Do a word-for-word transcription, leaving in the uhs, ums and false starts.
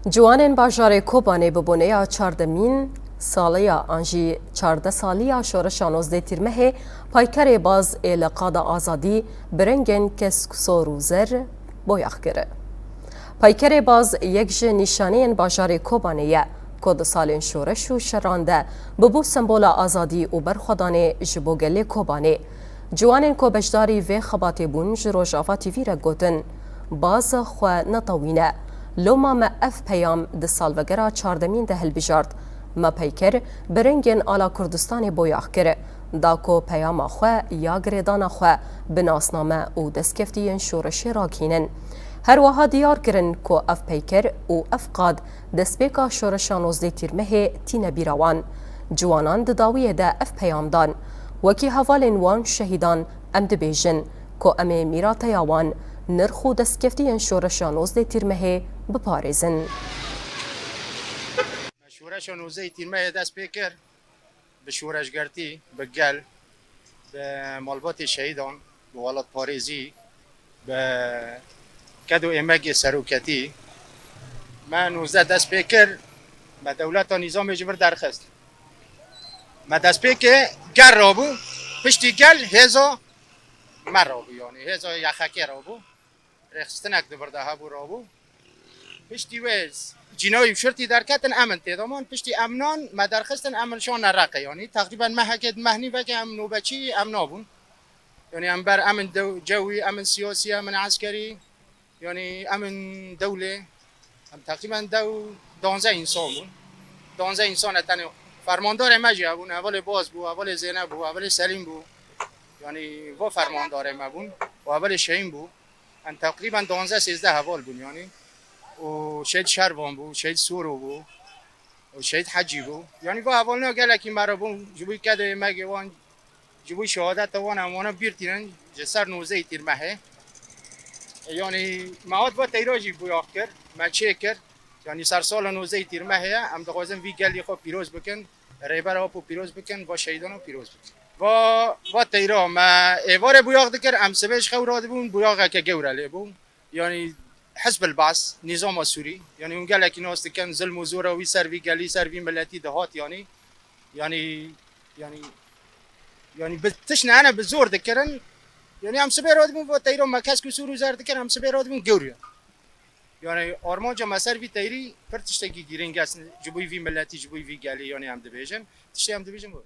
Ciwanên bajarê Kobanê bi boneya çardemîn saliya an jî çardeh saliya şoreşa nozdeh Tîrmehê paykerê baz ê li qada azadî bi rengên kesk sor û zer boyax kir. Paykerê baz yek ji nîşaneyên bajarê Kobanê ye ku di salên şoreş û şeran de bibû sembola azadî û berxwedanê ji bo gelê Kobanê. Ciwanên ku beşdarî vê xebatê bûn ji Rojava T V re gotin, Baz xwe netewîne. Loma me ev peyam di salvegera çardemîn de hilbijart. Me peyker bi rengên ala Kurdistanê boyax kir. Da ku peyama xwe ya girêdana xwe bi nasname û destkeftiyên şoreşê rakînin. Her wiha diyar kirin ku ev peyker û ev qad destpêka şoreşa nozdeh Tîrmehê tîne bîra wan. Ciwanan di dawiyê de ev peyam dan. Wekî hevalên wan şehîdan em dibêjin ku em ê mîrateya wan, nirx û destkeftiyên şoreşa nozdeh Tîrmehê biparêzin. Me şoreşa nozdeh Tîrmehê dest pê kir. Bi şoreşgertî, bi gel, bi malbatê şehîdan, bi welatparêzî, bi ked û êmegê seroketî me nozdeh dest pê kir, me dewleta nîzamê ji vir derxist. Me destpêkê gel rabû, piştî gel hêza me rabû, yanî hêza Y X K rabû. Rêxistinek di vir de hebû, rabû. Piştî wê cînayî û şirtî derketin, em in têda man. Piştî em nan, me derxistin, em in şan Reqê. Yanî teqrîben mehekê, meh nîvekê em nobeçî, em nabûn. Yanî em ber, em in dew-, cewî, em in siyasî, em in eskerî. Yanî em in dewlê. Em teqrîben dew danzeh însan bûn. Danzeh însan e tenê. Fermandarê me jî hebûn, hevalê Baz bû, hevalê Zeynep bû, hevalê Selîm bû. Yanî va fermandarê me bûn û hevalê Şehîn bû. Em teqrîben duwazdeh sêzdeh heval bûn, yanî. Û Şehîd Şervan bû, Şehîd Soro bû, û Şehîd Hecî bû. Yanî va hevalina gelekî me re bûn, ji bo kedê me gê wan, ji bo şehadeta wan em wana bîr tînin, ji ser nozdehî Tîrmehê. Yanî me hat va teyra jî boyax kir, me çê kir. Yanî sersala nozdehî Tîrmehê ye, em dixwazin vî gelî xwe pîroz bikin, Rêber Apo pîroz bikin, va şehîdana pîroz bikin. Va, va teyra me êvarê boyax dikir, em sibê ji xew radibûn, boyaxeke gewre lê bû. Yanî Hizb el-Baas, nîzama Sûrî, yanî hûn gelekî nas dikin, zilm û zora wî ser vî gelî, ser vî miletî dihat, yanî, yanî, yanî, yanî bi tişt nehene bi zor dikirin. Yanî em sibê radibûn va teyra me kesk û sûr û zer dikir, em sibê radibûn gewriya. Yanî armanca me ser vî teyrî pir tiştekî girîng e, ji bo vî miletî, ji bo vî gelî, yanî em dibêjin, tiştê em dibêjin bu.